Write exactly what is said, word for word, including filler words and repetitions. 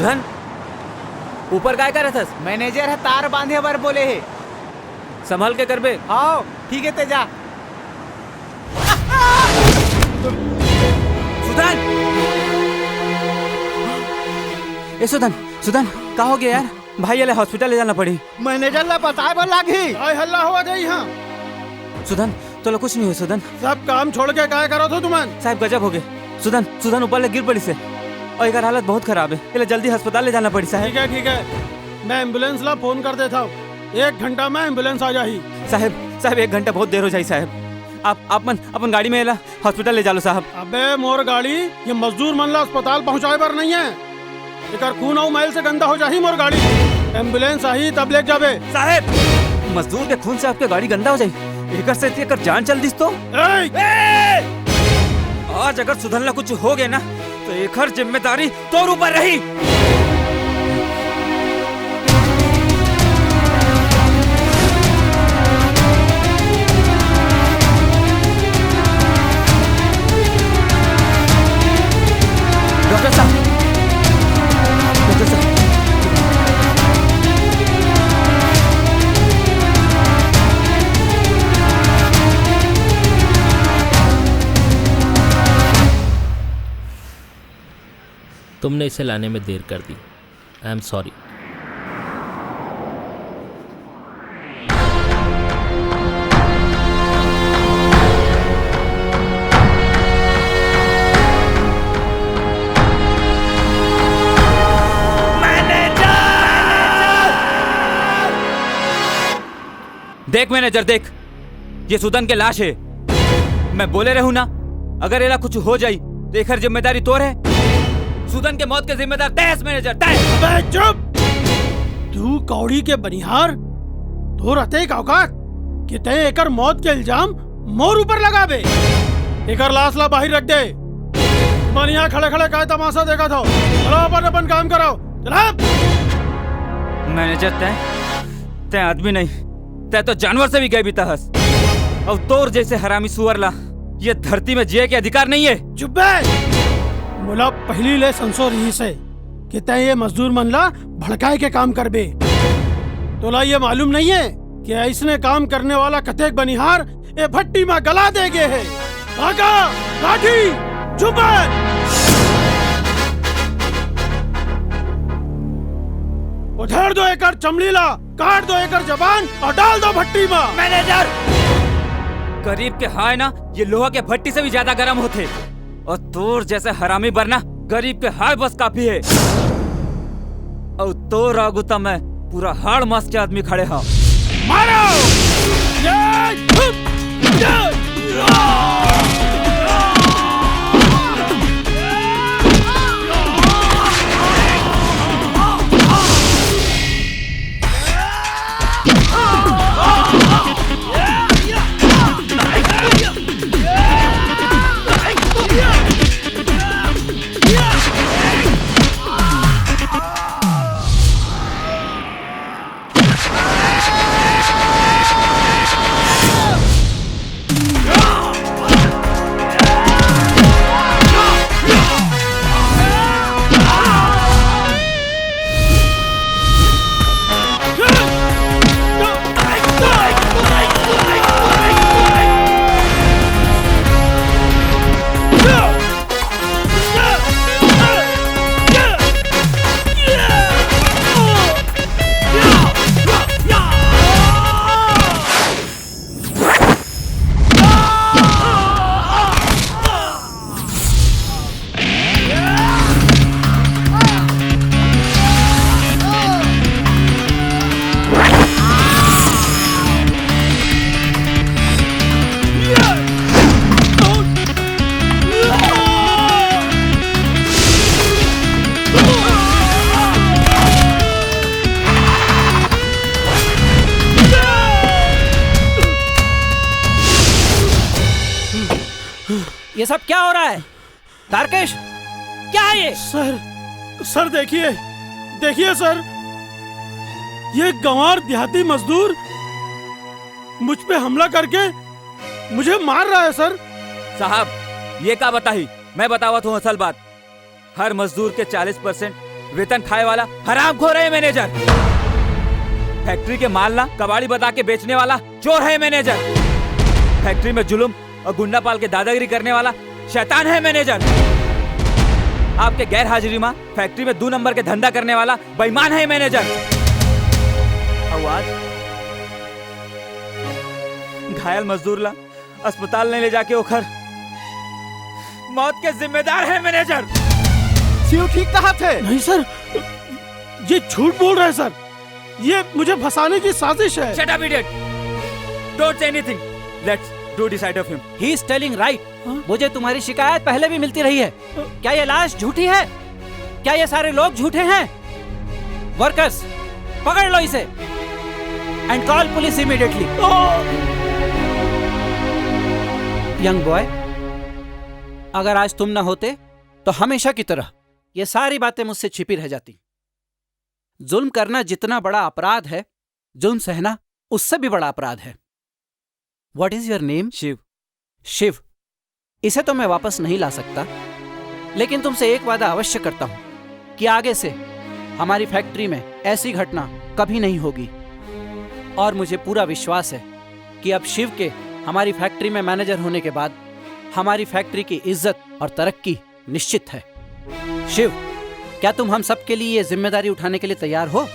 सुधन, ऊपर काय करत हस? मैनेजर ह तार बांधे बर बोले हे। संभल के करबे। हाव, ठीक हे, ते जा। सुधन! ए सुधन, सुधन, का हो गया यार? भाई, ये ले, हॉस्पिटल ले जाना पड़ी। मैनेजर ला बताए बर लागही। काय हल्ला होवत हे इहाँ? सुधन, तोला कुछ नहीं हो सुधन। सब काम छोड़ के काय करत हो तुमन? साहब, गजब हो गए। सुधन, सुधन ऊपर ले गिर पड़ी से, और एकर हालत बहुत खराब है। ये ले, जल्दी अस्पताल ले जाना पड़ी साहब। ठीक है, ठीक है, मैं एम्बुलेंस ला फोन कर देता हूँ, एक घंटा में एम्बुलेंस आ जाही। साहब, साहब, एक घंटा बहुत देर हो जाही साहब। आप, आप मन अपन गाड़ी में एला हॉस्पिटल ले जालो साहब। अबे मोर गाड़ी ये मजदूर मन ला अस्पताल पहुंचाए बर नहीं है। एकर खून अउ मैल से गंदा हो जाही मोर गाड़ी। एम्बुलेंस आही तब लेके जाबे। साहब, मजदूर के खून से आपके गाड़ी गंदा हो जाही? एकर से एकर जान चल दिस तो? ए! आज अगर सुधन ला कुछ हो गया ना, तो एकर जिम्मेदारी तोर ऊपर रही। डॉक्टर साहब, डॉक्टर साहब, तुमने इसे लाने में देर कर दी। I am sorry. देख मैनेजर, देख, ये सुदन के लाश है। मैं बोले रहूं ना, अगर एला कुछ हो जाई तो एकर जिम्मेदारी तोर है। सुदन के मौत के जिम्मेदार तय हस मैनेजर, तय। अबे चुप! तू कौड़ी के बनिहार, तोर अतेक औकात कि तय एकर मौत के इल्जाम मोर ऊपर लगाबे। एकर लाश ला बाहिर रख दे। मन यहाँ खड़े खड़े काय तमाशा देखत हो? चलो अपन अपन काम करो। चलो। मैनेजर, तय, तय आदमी नहीं, तय तो जानवर से भी गए बीता हस। और तोर जैसे हरामी सुअर ला ये धरती में जिए के अधिकार नहीं है। चुप बे! मोला पहली ले संसो रही से कि तय ये मजदूर मन ला भड़काए के काम करबे। तोला ये मालूम नहीं है कि ऐसने काम करने वाला कतेक बनिहार ए भट्टी में गला दे गे हे। भागा, लाठी, चुप बे! उधेड़ दो एकर चमड़ी ला, काट दो एकर जबान और डाल दो भट्टी में। मैनेजर, गरीब के हाय ना ये लोहा के भट्टी से भी ज्यादा गर्म होथे। और तोर जैसे हरामी बर ना गरीब के हाय बस काफी है। और तोर आगू त मैं पूरा हाड़ मास के आदमी खड़े हा। मारो! ये सब क्या हो रहा है? तारकेश, क्या है ये? सर, सर देखिए, देखिए सर, ये गंवार देहाती मजदूर मुझ पे हमला करके मुझे मार रहा है सर। साहब, ये का बताही? मैं बतावत हूँ असल बात। हर मजदूर के चालीस परसेंट वेतन खाए वाला हरामखोर है मैनेजर। फैक्ट्री के माल ला कबाड़ी बता के बेचने वाला चोर है मैनेजर। फैक्ट्री में जुल्म और गुंडा पाल के दादागिरी करने वाला शैतान है मैनेजर। आपके गैर हाजिरी में फैक्ट्री में दो नंबर के धंधा करने वाला बेईमान है मैनेजर। और आज घायल मजदूर ला अस्पताल नहीं ले जाके ओखर मौत के जिम्मेदार है मैनेजर। शिव ठीक कहा थे। नहीं सर, ये झूठ बोल रहा है सर। ये मुझे फंसाने की साजिश है। Shut up, idiot! Don't say anything. Let's do this side of him. He is telling right. मुझे तुम्हारी शिकायत पहले भी मिलती रही है। क्या ये लाश झूठी है? क्या ये सारे लोग झूठे हैं? वर्कर्स, पकड़ लो इसे and call police immediately. Young boy, अगर आज तुम ना होते तो हमेशा की तरह ये सारी बातें मुझसे छिपी रह जाती। जुल्म करना जितना बड़ा अपराध है, जुल्म सहना उससे भी बड़ा अपराध है। What is your name? Shiv. Shiv, इसे तो मैं वापस नहीं ला सकता, लेकिन तुमसे एक वादा अवश्य करता हूं कि आगे से हमारी फैक्ट्री में ऐसी घटना कभी नहीं होगी। और मुझे पूरा विश्वास है कि अब शिव के हमारी फैक्ट्री में मैनेजर होने के बाद हमारी फैक्ट्री की इज्जत और तरक्की निश्चित है। शिव, क्या तुम हम सब के लिए ये जिम्मेदारी उठाने के लिए तैयार हो?